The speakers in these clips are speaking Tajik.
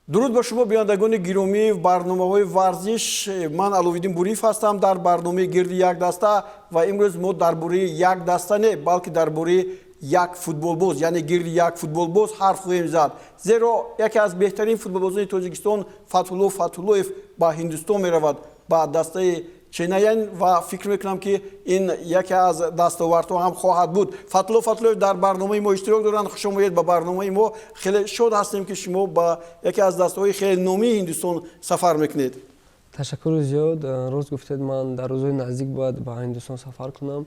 Дуруд ба шумо, бинандагони гиромӣ барномаҳои варзиш. Ман Аловиддин Буриев ҳастам дар барномаи «Гирди як даста» ва имрӯз мо дар бораи як даста не, балки дар бораи як футболбоз, яъне гирди як футболбоз ҳарф хоҳем зад, зеро яке аз беҳтарин футболбозони Тоҷикистон Фатҳулло Фатҳуллоев ба Ҳиндустон меравад, ба дастаи Ченайин, ва фикр мекунам, ки ин яке аз дастовардҳо ҳам хоҳад буд. Фатҳулло Фатҳуллоев дар барномаи мо иштирок доранд. Хуш омадед ба барномаи мо. Хеле шод ҳастем, ки шумо ба яке аз дастаҳои хеле номии Ҳиндустон сафар мекунед. Ташаккури зиёд. Рост гуфтед, ман дар рӯзҳои наздик бояд ба Ҳиндустон сафар кунам.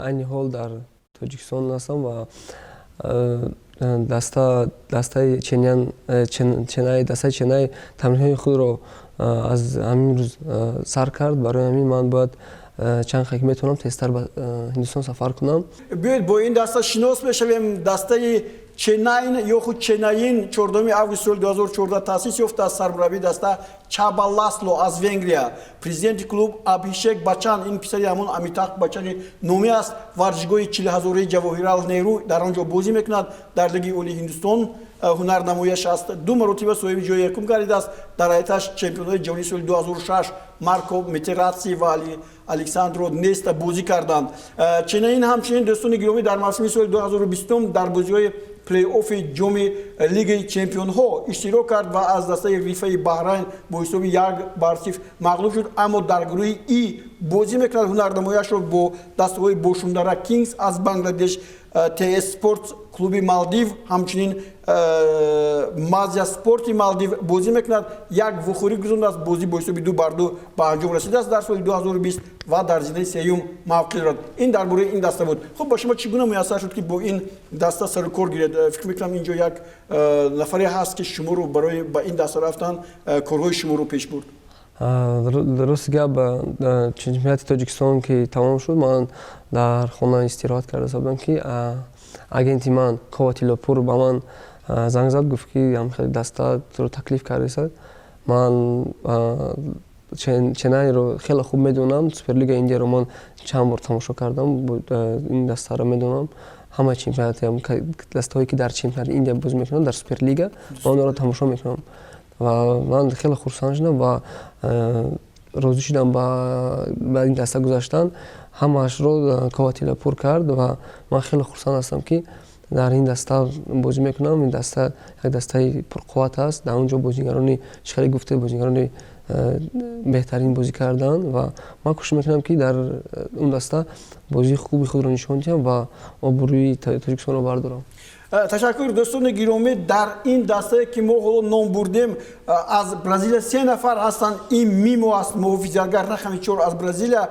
Айни ҳол дар Тоҷикистон ҳастам ва дастаи Ченай, дастаи Ченай тамринҳои худро аз ҳамин рӯз сар кард. Барои ҳамин ман бояд чанд хел метавонам тезтар ба Ҳиндустон сафар кунам. Биёед, бо ин даста шинос мешавем. Дастаи Ченайн ё худ Ченаин 4 август соли 2014 таъсис ёфтааст. Сармураббии даста Чаба Ласло аз Венгрия, президенти клуб Абҳишек Бачан, ин писари ҳамон Амитаб Бачани номӣ аст. Варзишгоҳи 40-ҳазораи Ҷавоҳирлал Неру, дар он ҷо бозӣ мекунад. Дар Лигаи Олии Ҳиндустон ҳунарнамояш аст, ду маротиба соҳиби ҷои якум гардидааст. Дар ҳайаташ чемпионҳои ҷаҳонии соли 2006 Марко Матератси ва Александро Неста бозӣ карданд. Ченаин ҳамчунин, дӯстони гиромӣ, дар мавсими соли 2020 дар бозиҳои плей-оффи ҷоми Лигаи чемпионҳо иштирок кард ва аз дастаи Рифаи Баҳрайн бо ҳисоби 1-0 мағлуб шуд. Аммо дар гурӯҳи И бозӣ мекунад, ҳунарнамояшро бо дастаҳои Бошундара Кингс аз Бангладеш, ТС Спорт клуби Малдив, ҳамчунин Мазия Спорти Малдив бозӣ мекунад. Як вохӯрӣ гузондааст, бозӣ бо ҳисоби 2-2 ба анҷом расидааст дар соли 2020 ва дар зинаи сеюм мавқеъ дорад. Ин дар бораи ин даста буд. Хуб, ба шумо чӣ гуна муяссар шуд, ки бо ин даста сару кор гиред? Фикр мекунам, инҷо як нафаре ҳаст, ки шуморо барои ба ин даста рафтан корҳои шуморо пеш бурд. Рости гап, чемпионати Тоҷикистон ки тамом шуд, ман дар хона истироҳат карда будам, ки агенти ман Кова Тиллопур ба ман занг зад, гуфт, ки хеле даста туро таклиф кардааст. Ман Ченайро хеле хуб медонам, Суперлигаи Индияро ман чанд бор тамошо кардам, ин дастаро медонам. Ҳама чемпионати, дастаҳое, ки дар чемпионати Индия бозӣ мекунанд, дар Суперлига, ман онро тамошо мекунам ва ман хеле хурсанд шудам ва розӣ шудам ба ин даста гузаштан. Ҳамаашро Кова Тиллопур кард ва ман хеле хурсанд ҳастам, ки дар ин даста бозӣ мекунам. Ин даста як дастаи пурқувват аст. Дар он ҷо бозигарони, чӣ хеле гуфте, бозигарони беҳтарин бозӣ карданд ва ман кӯшиш мекунам, ки дар он даста бозии хуби худро нишон диҳам ва обрӯи Тоҷикистонро бардорам. Ташаккур, дӯстони гиромӣ. Дар ин дастае, ки мо ҳоло ном бурдем, аз Бразилия се нафар ҳастанд. Ин Мимо аст, муҳофизатгар, рақами 4, аз Бразилия,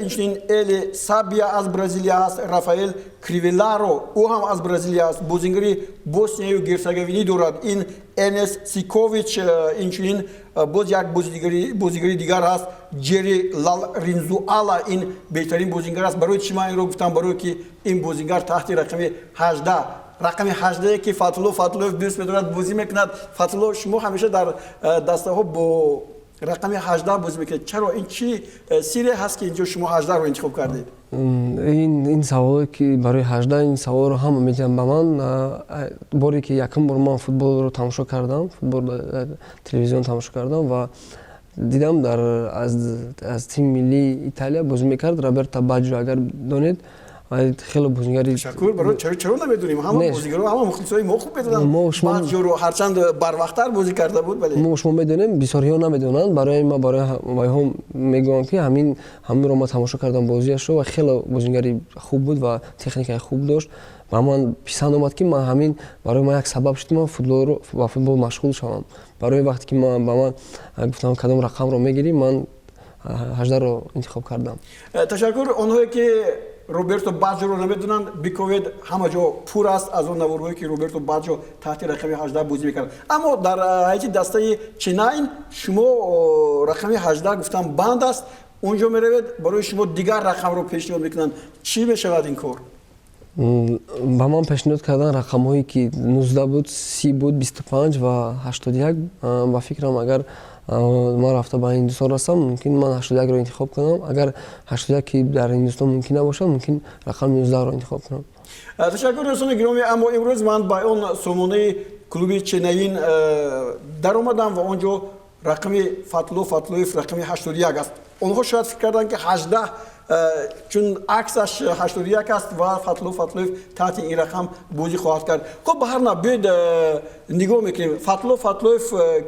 инчунин Эли Сабия аз Бразилия аст, Рафаэл Кривеларо, ӯ ҳам аз Бразилия аст, бозингари Боснияю Герцеговинӣ дорад, ин Энес Сикович, инчунин боз як бозигари дигар ҳаст, Ҷери Лал Ринзуала, ин беҳтарин бозингар аст. Барои чӣ ман инро гуфтам? Барое ки ин бозингар таҳти рақами 18, рақами 18-е, ки Фатҳулло Фатҳуллоев дӯст медорад, бозӣ мекунад. Фатҳулло, шумо ҳамеша дар дастаҳо бо рақами 18 бозӣ мекунед. Чаро? Ин чӣ сирре ҳаст, ки инҷо шумо 18-ро интихоб кардед? Ин саволе, ки барои 18, ин саволро ҳама медиҳанд ба ман. Боре ки якум бор ман футболро тамошо кардам, футбол телевизион тамошо кардам ва дидам, дар аз тими миллии Италия бозӣ мекард Роберто Баҷо, агар донед, хеле бозигари Ташаккур. Барои чаро намедонем? Ҳама бозигаро, ҳама мухлисои мо хуб медонанд Баҷоро, ҳарчанд барвақттар бозӣ карда буд, бале. Мо шумо медонем, бисёриҳо намедонанд. Барои ма, барои вайҳо мегӯям, ки ҳаминро ма тамошо кардам бозиашро ва хеле бозигари хуб буд ва техникаи хуб дошт ва ман писанд омад, ки ман ҳамин барои ман як сабаб шуд, ки ман футболро, ба футбол машғул шавам. Барои вақте ки ба ман гуфтам, кадом рақамро мегирӣ, ман 18-ро интихоб кардам. Ташаккур. Онҳое, ки Роберто Баҷоро намедонанд, биковед, ҳама ҷо пур аст аз он наворҳое, ки Роберто Баҷо таҳти рақами 18 бозӣ мекард. Аммо дар ҳайати дастаи Ченайн шумо рақами 18 гуфтам банд аст. Он ҷо меравед, барои шумо дигар рақамро пешниҳод мекунанд. Чӣ мешавад ин кор? Ба ман пешниҳод кардан рақамҳое, ки 19 буд, 30 буд, 25 ва 81. Ба фикрам, агар ман рафта ба Ҳиндустон расам, мумкин ман 81-ро интихоб кунам. Агар 81 ки дар Ҳиндустон мумкин набошад, мумкин рақами 19-ро интихоб кунам. Ташаккур, дӯстони гиромӣ. Аммо имрӯз ман ба он сомонаи Клуби Ченнаин даромадам ва он ҷо рақами Фатҳулло Фатҳуллоев рақами 81 аст. Онҳо шояд фикр карданд, ки 18, чун аксаш 81 аст ва Фатҳулло Фатҳуллоев таҳти ин рақам бозӣ хоҳад кард. Хуб, ба ҳар нав, биёед, нигоҳ мекунем, Фатҳулло Фатҳуллоев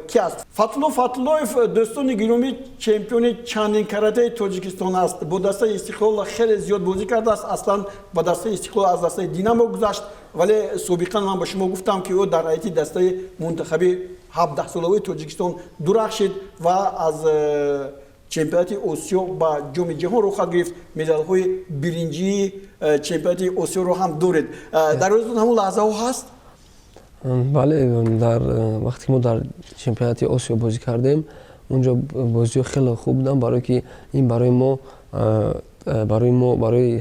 ки аст. Фатҳулло Фатҳуллоев, дӯстони гиромӣ, чемпиони чандинкаратаи Тоҷикистон аст. Бо дастаи Истиқлол хеле зиёд бозӣ кардааст. Аслан ба дастаи Истиқлол аз дастаи Динамо гузашт, вале собиқан ман ба шумо гуфтам, ки ӯ дар ҳайати дастаи мунтахаби 17-солавии Тоҷикистон дурахшид ва аз чемпионати Осиё ба Ҷоми Ҷаҳон роҳхат гирифт. Медалҳои биринҷии чемпионати Осиёро ҳам доред. Дар ёдатон ҳамон лаҳзаҳо ҳаст? Бале, дар вақте ки мо дар чемпионати Осиё бозӣ кардем, унҷо бозиҳо хеле хуб буданд, барое ки ин барои мо, барои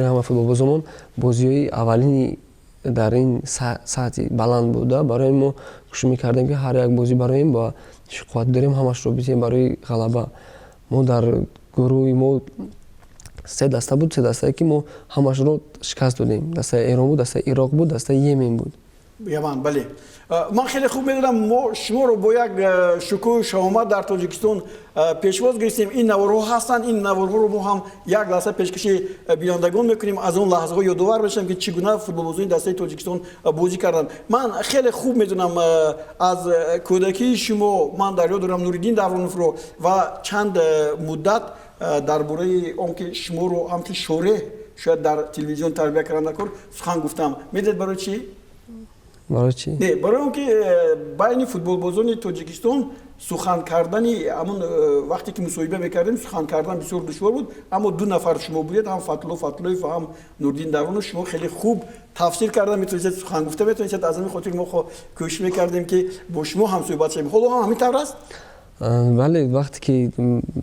ҳама футболбозомон бозиҳои аввалини дар ин сатҳи баланд буда. Барои мо кӯшиш мекардем, ки ҳар як бозӣ бароем ба чӣ қувват дорем, ҳамашро битем барои ғалаба. Мо дар гурӯҳи мо се даста буд, се дастае ки мо ҳамашро шикаст додем. Дастаи Эрон буд, дастаи Ироқ буд, дастаи Йемен буд. Яман, бале, ман хеле хуб медонам. Мо шуморо бо як шукӯҳу шаҳомат дар Тоҷикистон пешвоз гирифтем. Ин наворҳо ҳастанд. Ин наворҳоро мо ҳам як лаҳза пешкаши бинандагон мекунем, аз он лаҳзаҳо ёдовар мешавем, ки чӣ гуна футболбозони дастаи Тоҷикистон бозӣ карданд. Ман хеле хуб медонам, аз кӯдакии шумо ман дар ёд дорам Нуриддин Давроновро ва чанд муддат дар бораи он ки шуморо ҳамчун шореҳ шояд дар телевизион тарбия кардан кор сухан гуфтам. Медонед, барои чӣ? Барои чӣ? Не, барои он ки байни футболбозони Тоҷикистон сухан кардани ҳамон вақте ки мусоҳиба мекардем, сухан кардан бисёр душвор буд. Аммо ду нафар шумо будед, ҳам Фатҳулло Фатҳуллоев ва ҳам Нуриддин Давронов. Шумо хеле хуб тафсир карда метавонистед, сухан гуфта метавонистед. Аз ҳамин хотир мо кӯшиш мекардем, ки бо шумо ҳам суҳбат шавем. Ҳоло ҳам ҳамин тавр аст? Бале, вақте ки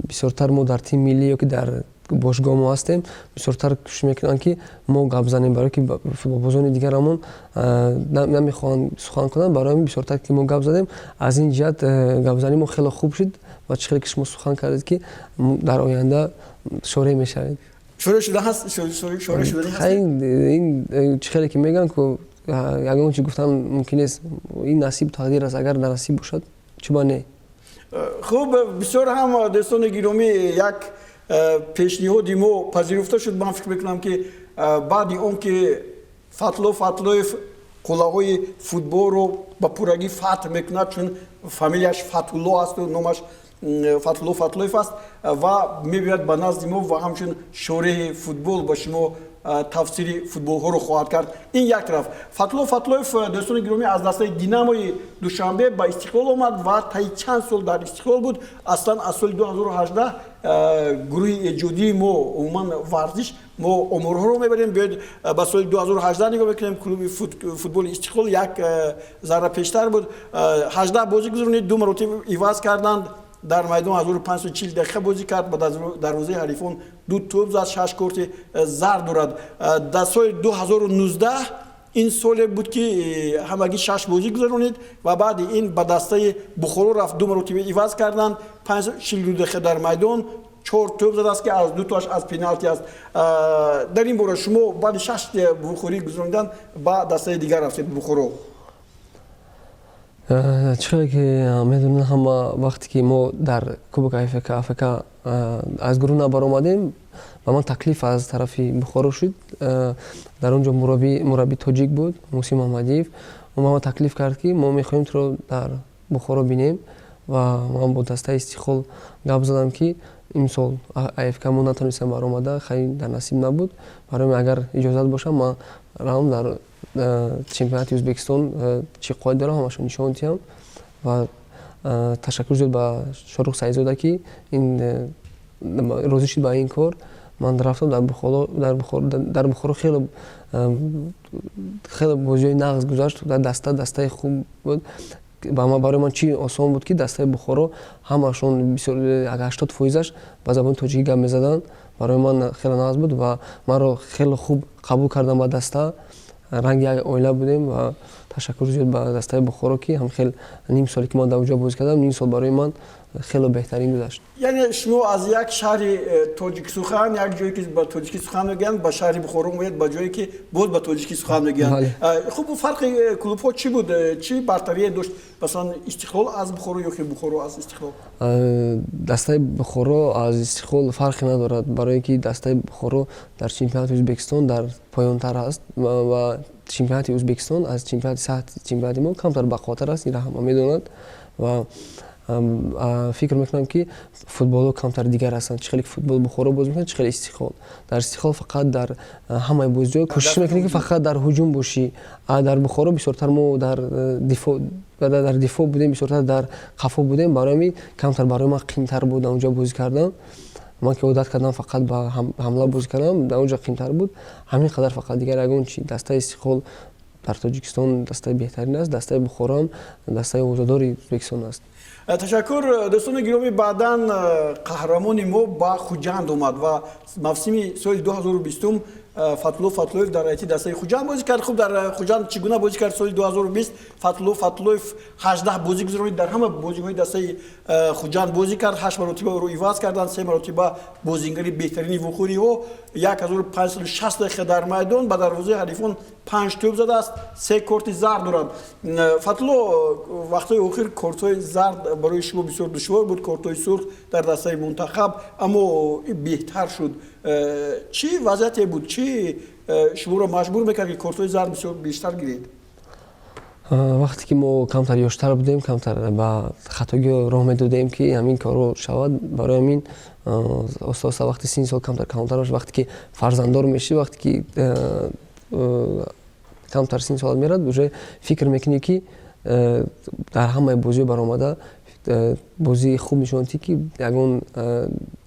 бисёртар мо дар тими миллӣ ё ки дар бошгоҳ мо ҳастем, бисёртар кӯшиш мекунанд, ки мо гап занем, барое ки футболбозони дигарамон намехоҳанд сухан кунанд. Барои ҳамин бисёртар ки мо гап задем, аз ин ҷиҳат гапзании мо хеле хуб шуд. Ва чӣ хеле ки шумо сухан кардед, ки дар оянда шореҳ мешавед. Шореҳ шуда ҳаст, шореҳ шудани ҳаст. Ин чӣ хеле ки мегӯянд ку, ягон чи гуфтан мумкин нест. Ин насиб, тақдир аст. Агар дар насиб бошад, чуба не? Хуб, бисёр ҳам, дӯстони гиромӣ, як пешниҳоди мо пазируфта шуд. Ман фикр мекунам, ки баъди он ки Фатҳулло Фатҳуллоев қуллаҳои футболро ба пуррагӣ фатҳ мекунад, чун фамилияш Фатҳулло асту номаш Фатҳулло Фатҳуллоев аст, ва мебиёяд ба назди мо ва ҳамчун шореҳи футбол ба шумо тафсири футболҳоро хоҳад кард. Ин як тараф. Фатҳулло Фатҳуллоев, дӯстони гиромӣ, аз дастаи Динамои Душанбе ба Истиқлол омад ва таи чанд сол дар Истиқлол буд. Аслан аз соли 2018 гурӯҳи эҷодии мо, умуман варзиш, мо оморҳоро мебарем. Биёед, ба соли 2018 нигоҳ мекунем. Клуби футболи Истиқлол як зарра пештар буд. 18 бозӣ гузаронид, ду маротиба иваз карданд. Дар майдон 1540 дақиқа бозӣ кард, ба дарвозаи ҳарифон ду тӯб зад, шаш корти зард дорад. Дар соли 2019, ин соле буд, ки ҳамагӣ шаш бозӣ гузаронид ва баъди ин ба дастаи Бухоро рафт, ду маротиба иваз карданд, 542 дақиқа дар майдон, чор тӯб задааст, ки аз дутоаш аз пеналти аст. Дар ин бора, шумо баъди шаш бухорӣ гузаронидан ба дастаи дигар рафтед, Бухоро. Чӣ хеле ки медонед ҳама, вақте ки мо дар Кубок АФК аз гурӯҳ набаромадем, ба ман таклиф аз тарафи Бухоро шуд. Дар он ҷо мурабби тоҷик буд, Муҳсин Муҳаммадиев. Ӯ ба ман таклиф кард, ки мо мехоҳем туро дар Бухоро бинем. Ва ман бо дастаи Истиқлол гап задам, ки имсол АФК мо натонистем баромада, хай, дар насиб набуд. Барои агар иҷозат бошам, ман равам дар чемпионати Ӯзбекистон, чӣ қувват дорам, ҳамашо нишон диҳам. Ва ташаккур зиёд ба Шоҳрух Саидзода, ки ин розӣ шуд ба ин кор. Ман рафтам дар Бухоро. Дар Бухоро хеле хеле бозиҳои нағз гузашт. Дар даста дастаи хуб буд. Барои ман чӣ осон буд, ки дастаи Бухоро ҳамашон бисёр, 80%-аш ба забони тоҷикӣ гап мезаданд. Барои ман хеле нағз буд ва маро хеле хуб қабул карданд ба даста. Ранги як оила будем. Ва ташаккур зиёд ба дастаи Бухоро, ки ҳам хел ним соле ки ман дар онҷо бозӣ кардам, ним сол барои ман Хеле беҳтарин гузашт. Яъне шумо аз як шаҳри тоҷиксухан, як ҷое, ки ба тоҷикӣ сухан мегӯянд, ба шаҳри Бухоро меояд, ба ҷое, ки боз ба тоҷикӣ сухан мегӯянд. Хуб, фарқи клубҳо чӣ буд? Чӣ бартарие дошт, масалан, Истиқлол аз Бухоро ё ки Бухоро аз Истиқлол? Дастаи Бухоро аз Истиқлол фарқе надорад, барое ки дастаи Бухоро дар чемпионати Ӯзбекистон дар поёнтар аст ва чемпионати Ӯзбекистон аз чемпионати сатҳи чемпионати мо камтар бақувваттар аст. Инро ҳама медонад ва фикр мекунам, ки футболҳо камтар дигар ҳастанд. Чӣ хеле футбол Бухоро боз мекунад, чӣ хеле Истиқлол. Дар Истиқлол фақат дар ҳамаи бозиҳо кӯшиш мекунӣ, ки фақат дар ҳуҷум бошӣ, а дар Бухоро бисёртар мо дар дифоъ будем, бисёртар дар қафо будем. Барои ҳамин камтар барои ман қиинтар буд онҷо бозӣ кардан. Ман ки одат кардам фақат ба ҳамла бозӣ кардан, дар онҷо қиинтар буд. Ҳамин қадар фақат, дигар ягон чи. Дастаи Истиқлол дар Тоҷикистон дастаи беҳтарин аст, дастаи Бухоро ҳам дастаи овозадори Ӯзбекистон аст. Ташаккур, дӯстони гиромӣ. Баъдан қаҳрамони мо ба Хуҷанд омад ва мавсими соли 2020 Фатҳулло Фатҳуллоев дар ҳайати дастаи Хуҷанд бозӣ кард. Хуб, дар Хуҷанд чӣ гуна бозӣ кард соли 2020 Фатҳулло Фатҳуллоев? 18 бозӣ гузаронид, дар ҳама бозиҳои дастаи Хуҷанд бозӣ кард. Ҳашт маротиба ӯро иваз карданд, се маротиба бозингари беҳтарини вохӯриҳо. 1560 дақиқа дар майдон, ба дарвозаи ҳарифон панҷ тӯб задааст, се корти зард дорад. Фатҳулло, вақтҳои охир кортҳои зард барои шумо бисёр душвор буд, кортҳои сурх дар дастаи мунтахаб, аммо беҳтар шуд. Чӣ вазъияте буд, чӣ шуморо маҷбур мекард, ки кортҳои зард бисёр бештар гиред? Вақте ки мо камтар ёштар будем, камтар ба хатогиҳо роҳ медодем, ки ҳамин корро шавад. Барои ҳамин оста оста вақти синни сол камтар калонтар, вақте ки фарзанддор мешӣ, вақте ки камтар синни солат мерад, уже фикр мекунӣ, ки дар ҳамаи бозиҳо баромада бозии хуб нишон дидӣ, ки ягон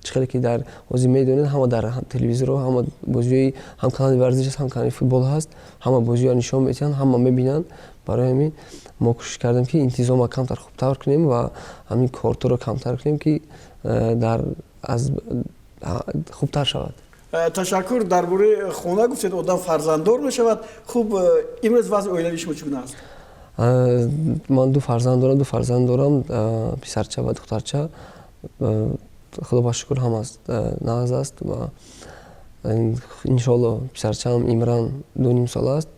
чӣ хеле ки дар ҳозир медонед, ҳама дар телевизорҳо ҳама бозиҳои, ҳам канали варзиш аст, ҳам канали футбол ҳаст, ҳама бозиҳоро нишон медиҳанд, ҳама мебинанд. Барои ҳамин мо кӯшиш кардем, ки интизомро камтар хубтар кунем ва ҳамин кортҳоро камтар кунем, ки дар аз хубтар шавад. Ташаккур. Дар бораи хона гуфтед, одам фарзанддор мешавад. Хуб, имрӯз вазъи оилавии шумо чӣ гуна аст? Ман ду фарзанд дорам, писарча ва духтарча. Худо ба шукр, ҳама нағз аст ва иншоалло писарчаам Имран 2,5 сола аст.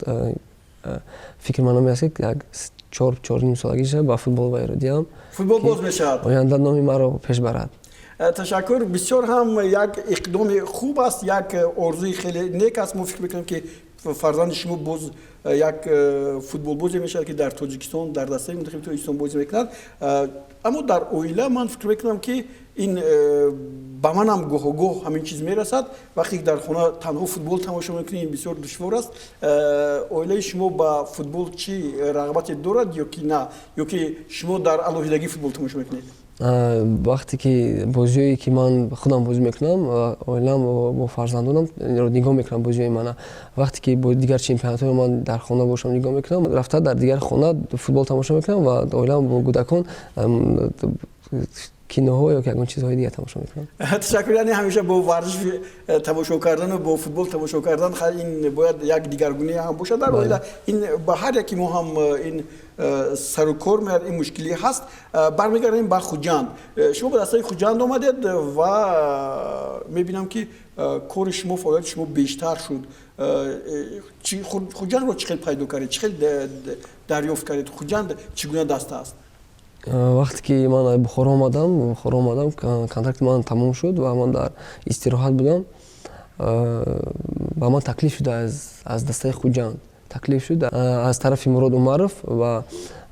Фикр ман ҳамин аст, ки як 4, 4,5 солагиша ба футбол вайро диҳам. Футбол боз мешавад. Оянда номи маро пеш барад. Ташаккур. Бисёр ҳам як иқдоми хуб аст, як орзуи хеле нек аст. Мо фикр мекунем, ки фарзанди шумо боз як футболбозе мешавад, ки дар Тоҷикистон дар дастаи мунтахаби Тоҷикистон бозӣ мекунад. Аммо дар оила ман фикр мекунам, ки ин ба манам гоҳо гоҳ ҳамин чиз мерасад. Вақте ки дар хона танҳо футбол тамошо мекунӣ, ин бисёр душвор аст. Оилаи шумо ба футбол чӣ рағбате дорад ё ки на, ё ки шумо дар алоҳидагӣ футбол тамошо мекунед? Вақте ки бозиҳое ки ман худам бозӣ мекунам, оилаам бо фарзандонам нигоҳ мекунам бозиҳои мана. Вақте ки бо дигар чемпионатҳои ман дар хона бошам, нигоҳ мекунам, рафта дар дигар хона футбол тамошо мекунам ва оилаам бо кӯдакон киноҳо ё ягон чизҳои дигар тамошо мекунам. Ташаккур. Яъне ҳамеша бо варзиш тамошо кардану бо футбол тамошо кардан, ин бояд як дигаргунӣ ҳам бошад дар оила. Ин ба ҳар яки мо ҳам ин сару кор меяд, ин мушкилӣ ҳаст. Бармегардем ба Хуҷанд. Шумо ба дастаи Хуҷанд омадед ва мебинам, ки кори шумо, фаъолияти шумо бештар шуд. Хуҷандро чӣ хел пайдо кардед, чӣ хел дарёфт кардед? Хуҷанд чӣ гуна даста аст? Вақте ки ман Бухоро омадам, контракти ман тамом шуд ва ман дар истироҳат будам. Ба ман таклиф шуд аз дастаи Хуҷанд, таклиф шуд аз тарафи Мурод Умаров ва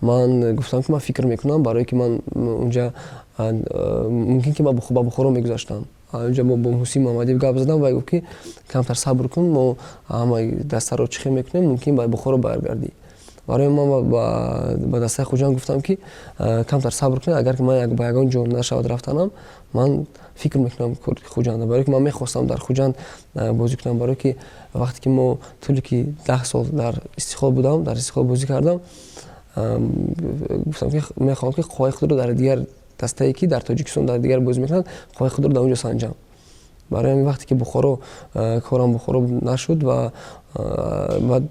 ман гуфтам, ки ман фикр мекунам, барое ки ман унҷа мумкин ки ман ба Бухоро мегузаштам. Унҷа бо Муҳсин Муҳаммадиев гап задам ва гуфт, ки камтар сабр кун, мо ҳамаи дастаро чӣ хел мекунем, мумкин ба Бухоро баргардӣ. Барои ман ба дастаи Хуҷанд гуфтам, ки камтар сабр кунед, агар ки ман ба ягон ҷо нашавад рафтанам, ман фикр мекунам Хуҷанда, барое ки ман мехостам дар Хуҷанд бозӣ кунам, барое ки вақте ки мо тӯли ки 10 сол дар Истиқлол будам, дар Истиқлол бозӣ кардам, гуфтам, ки мехоҳам, ки қувваи худро дар дигар дастае, ки дар Тоҷикистон дар дигар бозӣ мекунанд, қувваи худро дар он ҷо санҷам. Барои ҳамин вақте ки Бухоро корам Бухоро нашуд ва баъд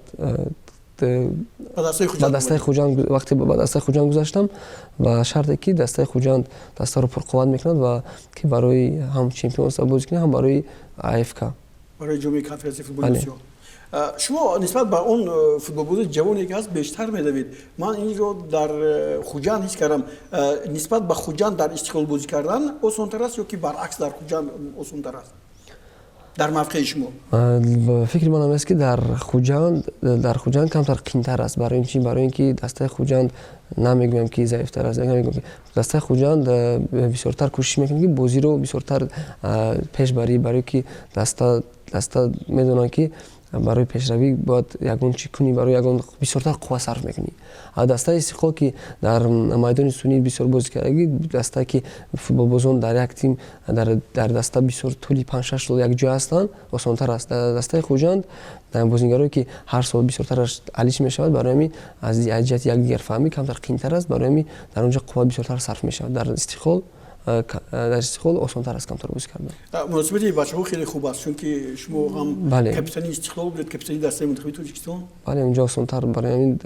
Ба дастаи Хуҷанд, вақте ба дастаи Хуҷанд гузаштам, ба шарте ки дастаи Хуҷанд дастаро пурқувват мекунад ва ки барои ҳам чемпионство бозӣ кунад, ҳам барои АФК. Барои ҷоми конференсияи футболи Осиё. Шумо нисбат ба он футболбози ҷавоне ки ҳаст, бештар медавед. Ман инро дар Хуҷанд ҳис кардам. Нисбат ба Хуҷанд дар Истиқлол бозӣ кардан осонтар аст ё ки баръакс, дар Хуҷанд осонтар аст дар мавқеи шумо? Фикри ман ҳам аст, ки дар Хуҷанд камтар қиинтар аст. Барои чи? Барои ин ки дастаи Хуҷанд, намегӯям ки заифтар аст, намегӯям ки дастаи Хуҷанд бисёртар кӯшиш мекунад, ки бозиро бисёртар пеш барӣ, барое ки даста медонанд, ки барои пешравӣ бояд ягон чӣ кунӣ, барои ягон бисёртар қувва сарф мекунӣ. А дастаи Истиқлол, ки дар майдони сунъӣ бисёр бозӣ кардагӣ, дастае ки футболбозон дар як тим, дар даста бисёр тӯли 5-6 сол якҷоя ҳастанд, осонтар аст. Дастаи Хуҷанд бозигарое ки ҳар сол бисёртараш алиш мешавад, барои ҳамин аз ҷиҳати якдигарфаҳмӣ камтар қиинтар аст. Барои ҳамин дар он ҷо қувва бисёртар сарф мешавад. Дар Истиқлол осонтар аст камтар бозӣ кардан. Муносибати бачаҳо хеле хуб аст, чунки шумо ҳам капитани Истиқлол будед, капитани дастаи мунтахаби Тоҷикистон. Бале, унҷо осонтар. Барои ҳамин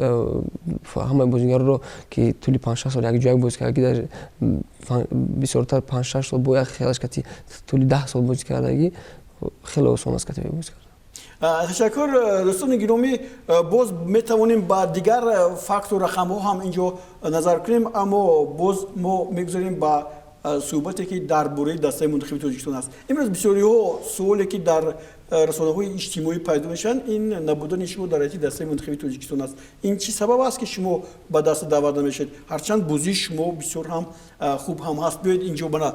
ҳамаи бозигарро, ки тӯли 5-6 сол якҷоя бозӣ кардагӣ, бисёртар 5-6 сол бо як хелаш кати тӯли 10 сол бозӣ кардагӣ, хеле осон аст кати бозӣ кардан. Ташаккур, дӯстони гиромӣ. Боз метавонем ба дигар факту рақамҳо ҳам инҷо назар кунем, аммо боз мо мегузарем ба суҳбате, ки дар бораи дастаи мунтахаби Тоҷикистон аст. Имрӯз бисёриҳо суоле, ки дар расонаҳои иҷтимоӣ пайдо мешаванд, ин набудани шумо дар ҳайати дастаи мунтахаби Тоҷикистон аст. Ин чӣ сабаб аст, ки шумо ба даста даъват намешавед, ҳарчанд бозии шумо бисёр ҳам хуб ҳам ҳаст? Биёед, инҷо бана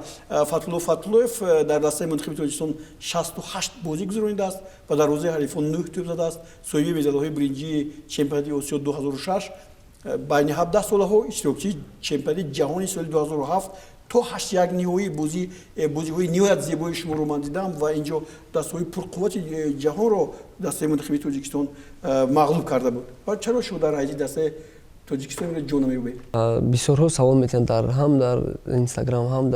Фатҳулло Фатҳуллоев дар дастаи мунтахаби Тоҷикистон 68 бозӣ гузаронидааст ва дар дарвозаи ҳарифон нӯҳ тӯб задааст, соҳиби медалҳои биринҷии чемпионати Осиё 2006 байни 17 солаҳо, иштирокчии чемпионати ҷаҳони соли 2007, то ҳашт як ниҳоии бозиҳои ниҳоят зебои шуморо ман дидам ва инҷо дастаҳои пурқуввати ҷаҳонро дастаи мунтахаби Тоҷикистон мағлуб карда буд. Ва чаро шумо дар ҳайати дастаи Тоҷикистон ҷо намеёбед? Бисёрҳо савол метиҳанд ҳам дар Инстаграм, ҳам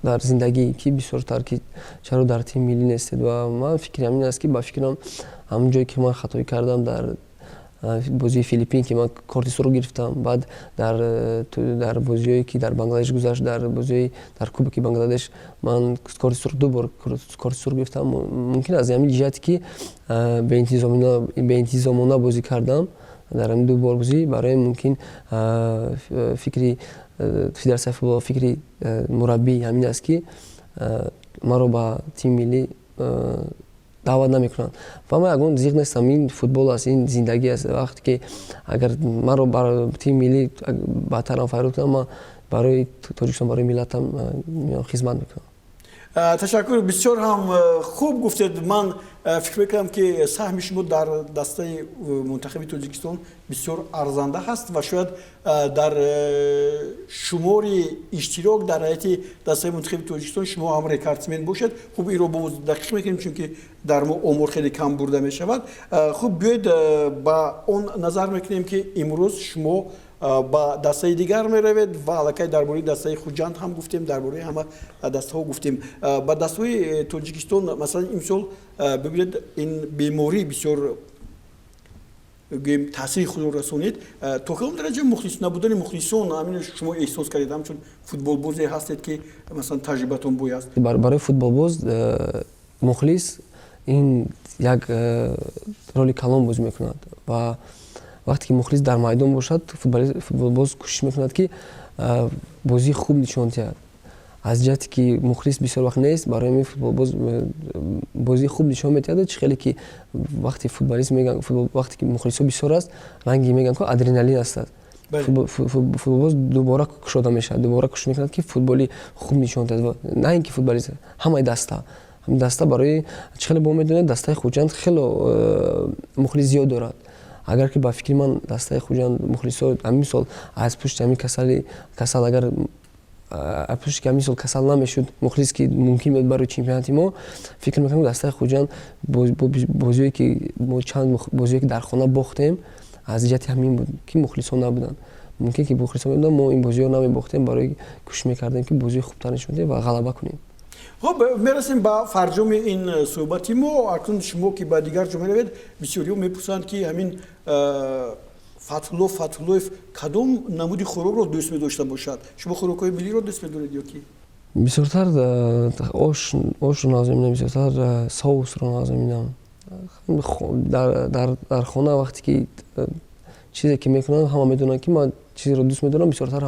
дар зиндагӣ, ки бисёртар ки чаро дар тими миллӣ нестед. Ва ман фикрам ин аст, ки ба фикрам ҳамон ҷое ки ман хатоӣ кардам дар бозии Филиппин, ки ман корти сурх гирифтам, баъд дар бозиҳое ки дар Бангладеш гузашт, дар бозиҳои дар Кубоки Бангладеш ман корти сурх, ду бор корти сурх гирифтам. Мумкин аз ҳамин ҷиҳате ки беинтизомона бозӣ кардам дар ҳамин ду бор бозӣ, барои мумкин фикри федератсияи футбол, фикри мураббӣ ҳамин аст, ки маро ба тими миллӣ даъват намекунанд. Ва ман ягон зиқ нестам. Ин футбол аст, ин зиндагӣ аст. Вақте ки агар маро ба тими миллӣ баъдтарам фарёд кунам, ман барои Тоҷикистон, барои миллатам хизмат мекунам. Ташаккур, бисёр ҳам хуб гуфтед. Ман фикр мекунам, ки саҳми шумо дар дастаи мунтахаби Тоҷикистон бисёр арзанда ҳаст ва шояд дар шумори иштирок дар ҳайати дастаи мунтахаби Тоҷикистон шумо ҳам рекордсмен бошед. Хуб, инро боз дақиқ мекунем, чунки дар мо омор хеле кам бурда мешавад. Хуб, биёед, ба он назар мекунем, ки имрӯз шумо ба дастаи дигар меравед ва аллакай дар бораи дастаи Хуҷанд ҳам гуфтем, дар бораи ҳама дастаҳо гуфтем. Ба дастаҳои Тоҷикистон, масалан, имсол бибинед, ин беморӣ бисёр, гӯем, таъсири худро расонид. То кадом дараҷа мухлис набудани мухлисон ҳамин шумо эҳсос кардед, ҳамчун футболбозе ҳастед, ки масалан таҷрибатон бой аст? Барои футболбоз мухлис ин як роли калон бозӣ мекунад. Ва вақте ки мухлис дар майдон бошад, футболбоз кӯшиш мекунад, ки бозии хуб нишон диҳад. Аз ҷиҳате ки мухлис бисёр вақт нест, барои ҳамин футболбоз бозии хуб нишон медиҳад. Чӣ хеле ки вақте футболист мегӯянд, вақте ки мухлисҳо бисёр аст, ранги мегӯянд ко адреналин астад, футболбоз дубора кушода мешавад, дубора кӯшиш мекунад, ки футболи хуб нишон диҳад. На ин ки футболист, ҳамаи даста. Барои чӣ хеле бо медонед, дастаи Хуҷанд хело мухлис зиёд дорад. Агар ки ба фикри ман дастаи Хуҷанд мухлисҳо ҳамин сол аз пушти ҳамин касал, агар аз пушти ҳамин сол касал намешуд мухлис, ки мумкин буд барои чемпионати мо, фикр мекунам, дастаи Хуҷанд бозиҳое ки мо, чанд бозиҳое ки дар хона бохтем, аз ҷиҳати ҳамин буд, ки мухлисҳо набуданд. Мумкин ки мухлисҳо мебуданд, мо ин бозиҳоро намебохтем. Барои кӯшиш мекардем, ки бозии хубтар нишон диҳем ва ғалаба кунем. Хуб, мерасем ба фарҷоми ин суҳбати мо. Акнун шумо ки ба дигар ҷо меравед, бисёриҳо мепурсанд, ки ҳамин Фатҳулло Фатҳуллоев кадом намуди хӯрокро дӯст медошта бошад. Шумо хӯрокҳои миллиро дӯст медоред ё ки? Бисёртар ошро нағз мебинам, бисёртар соусро нағз мебинам. Дар хона вақте ки чизе ки мекунанд, ҳама медонанд, ки ман чизеро дӯст медорам, бисёртар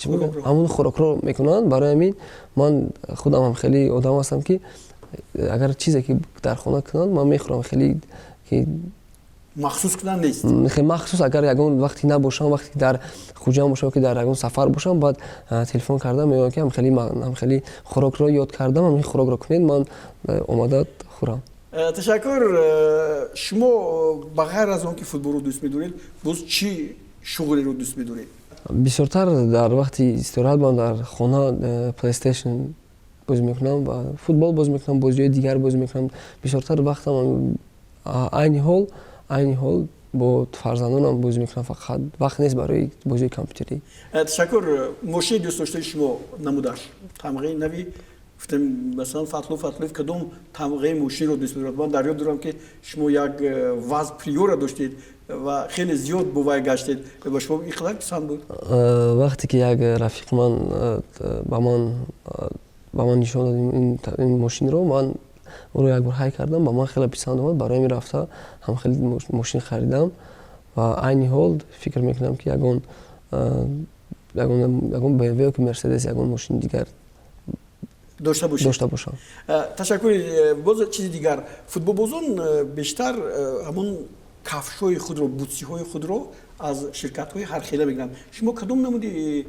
ҳамун хӯрокро мекунанд. Барои ҳамин ман худам ҳам хеле одам ҳастам, ки агар чизе ки дар хона кунанд, ман мехӯрам, хеле ки Махсус кунанд нест? Махсус агар ягон вақте набошам, вақте ки дар Хуҷанд бошам, ки дар ягон сафар бошам, баъд телефон карда мегӯям, ки ҳамхеле хӯрокро ёд кардам, ҳамин хӯрокро кунед, ман омада хӯрам. Ташаккур. Шумо ба ғайр аз он ки футболро дӯст медоред, боз чӣ шуғлеро дӯст медоред? Бисёртар дар вақти истироҳат ман дар хона PlayStation бозӣ мекунам ва футбол бозӣ мекунам, бозиҳои дигар бозӣ мекунам. Бисёртар вақтам айни ҳол бо фарзандонам бозӣ мекунам, фақат вақт нест барои бозиҳои компютерӣ. Ташаккур. Мошини дӯстдоштаи шумо, намудаш, тамғаи нави, гуфтем, масалан, Фатҳулло Фатҳуллоев кадом тамғаи мошинро дӯст медорад? Ман дар ёд дорам, ки шумо як ВАЗ Приора доштед ва хеле зиёд бо вай гаштед. Ба шумо ин қадар писанд буд? Вақте ки як рафиқи ман ба ман нишон дод ин мошинро, ман ӯро як бор ҳай кардам, ба ман хеле писанд омад. Барои ҳамин рафта ҳам хеле мошин харидам ва айни ҳол фикр мекунам, ки ягон БМВ ё ки Мерседес, ягон мошини дигар дошта бошед. Дошта бошам. Ташаккур. Боз чизи дигар: футболбозон бештар ҳамон кафшҳои худро, бутсиҳои худро аз ширкатҳои ҳархела мегиранд. Шумо кадом намуди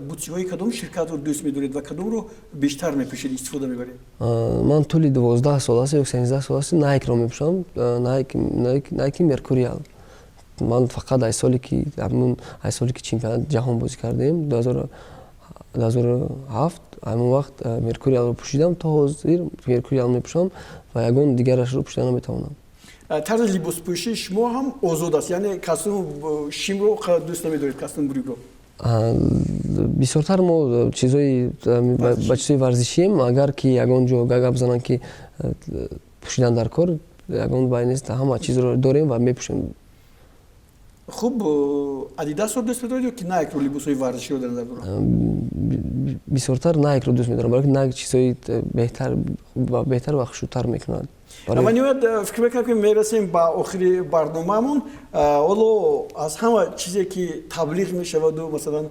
бутсиҳои кадом ширкатро дӯст медоред ва кадомро бештар мепӯшед, истифода мебаред? Ман тӯли 12 сол аст ё 13 сол аст, Найкро мепӯшам, Найки Меркуриал. Ман фақат ай соле ки чемпионати ҷаҳон бозӣ кардем, 2007, ҳамон вақт Меркуриалро пӯшидам, то ҳозир Меркуриал мепӯшам ва ягон дигарашро пӯшида наметавонам. Тарзи либоспӯшии шумо ҳам озод аст, яъне костюму шимро дӯст намедоред, костюму брюкро? Бисёртар мо чизҳои ба чизҳои варзишием. Агар ки ягон ҷо гап зананд, ки пӯшидан дар кор, ягон бай нест, ҳама чизро дорем ва мепӯшем. Хуб, Адидасро дӯст медоред ё ки Найкро, либосҳои варзиширо дар назар дорам? Бисёртар Найкро дӯст медорам, барои ки Найк чизҳои беҳтар ва хушрӯтар мекунад. Ва ниҳоят, фикр мекунам, ки мерасем ба охири барномаамон. Ҳоло аз ҳама чизе ки таблиғ мешаваду, масалан,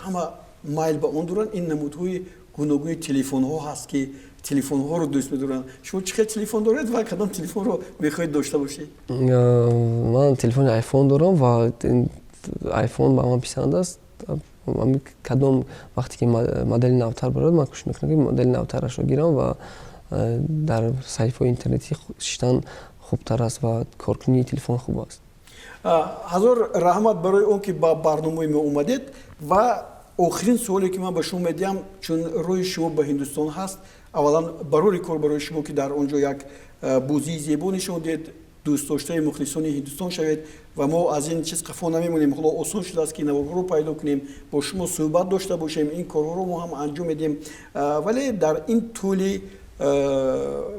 ҳама майл ба он доранд, ин намудҳои гуногуни телефонҳо ҳаст, ки телефонҳоро дӯст медоранд. Шумо чӣ хел телефон доред ва кадом телефонро мехоҳед дошта бошед? Ман телефони Айфон дорам ва Айфон ба ман писанд аст. Кадом вақте ки модели навтар барояд, ман кӯшиш мекунам, ки модели навтарашро гирам ва дар саҳифаҳои интернетӣ шиштан хубтар аст ва коркунии телефон хуб аст. Ҳазор раҳмат барои он ки ба барномаи мо омадед. Ва охирин суоле ки ман ба шумо медиҳам, чун роҳи шумо ба Ҳиндустон ҳаст, аввалан, барори кор барои шумо, ки дар он ҷо як бозии зебо нишон диҳед, дӯстдоштаи мухлисони Ҳиндустон шавед. Ва мо аз ин чиз қафо намемонем. Ҳоло осон шудааст, ки наворҳоро пайдо кунем, бо шумо суҳбат дошта бошем, ин корҳоро мо ҳам анҷом медиҳем. Вале дар ин тӯли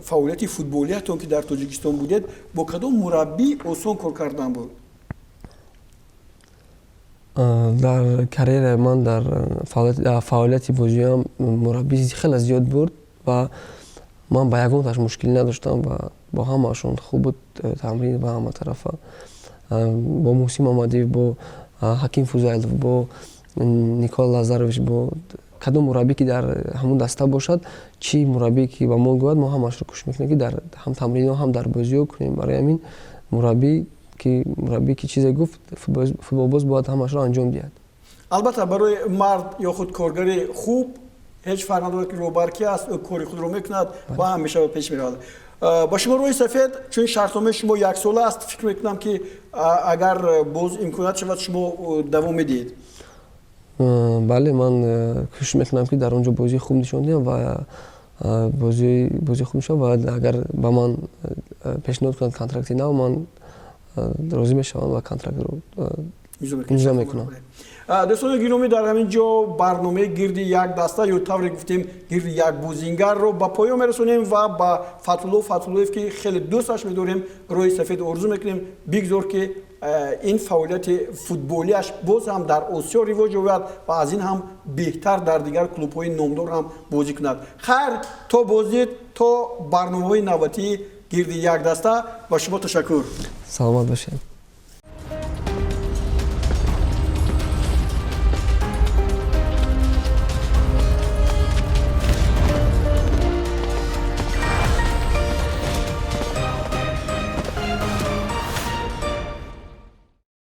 фаъолияти футболиятон, ки дар Тоҷикистон будед, бо кадом мураббӣ осон кор кардан буд? Дар карьераи ман, дар фаъолияти бозиам мураббӣ хеле зиёд буд ва ман ба ягонташ мушкилӣ надоштам ва бо ҳамаашон хуб буд тамрин ба ҳама тарафа. Бо Муҳсин Мамадиев, бо Ҳаким Фузайлов, бо Никола Лазарович, бо кадом мураббӣ ки дар ҳамон даста бошад, чӣ мураббие ки ба мо гӯяд, мо ҳамаашро кӯшиш мекунем, ки дар ҳам тамринҳо, ҳам дар бозиҳо кунем. Барои ҳамин мураббӣ ки чизе гуфт, футболбоз бояд ҳамаашро анҷом диҳад. Албатта, барои мард ё худ коргари хуб ҳеҷ фарқ надорад, ки роҳбар ки аст, ӯ кори худро мекунад ва ҳамеша ба пеш меравад. Ба шумо роҳи сафед. Чун шартномаи шумо яксола аст, фикр мекунам, ки агар боз имконият шавад, шумо давом медиҳед. Бале, ман кӯшиш мекунам, ки дар он ҷо бозии хуб нишон диҳам ва бозии хуб нишон ва агар ба ман пешниҳод кунанд контракти нав, ман розӣ мешавам ва контрактро Имзо мекунам. Дӯстони гиромӣ, дар ҳамин ҷо барномаи «Гирди як даста» ё тавре гуфтем, «Гирди як бозингарро» ба поён мерасонем ва ба Фатҳулло Фатҳуллоев, ки хеле дӯсташ медорем, роҳи сафед орзу мекунем. Бигзор, ки ин фаъолияти футболиаш боз ҳам дар Осиё ривоҷ ёбад ва аз ин ҳам беҳтар дар дигар клубҳои номдор ҳам бозӣ кунад. Хайр, то боздид, то барномаҳои навбатии «Гирди як даста». Ба шумо ташаккур. Саломат бошед.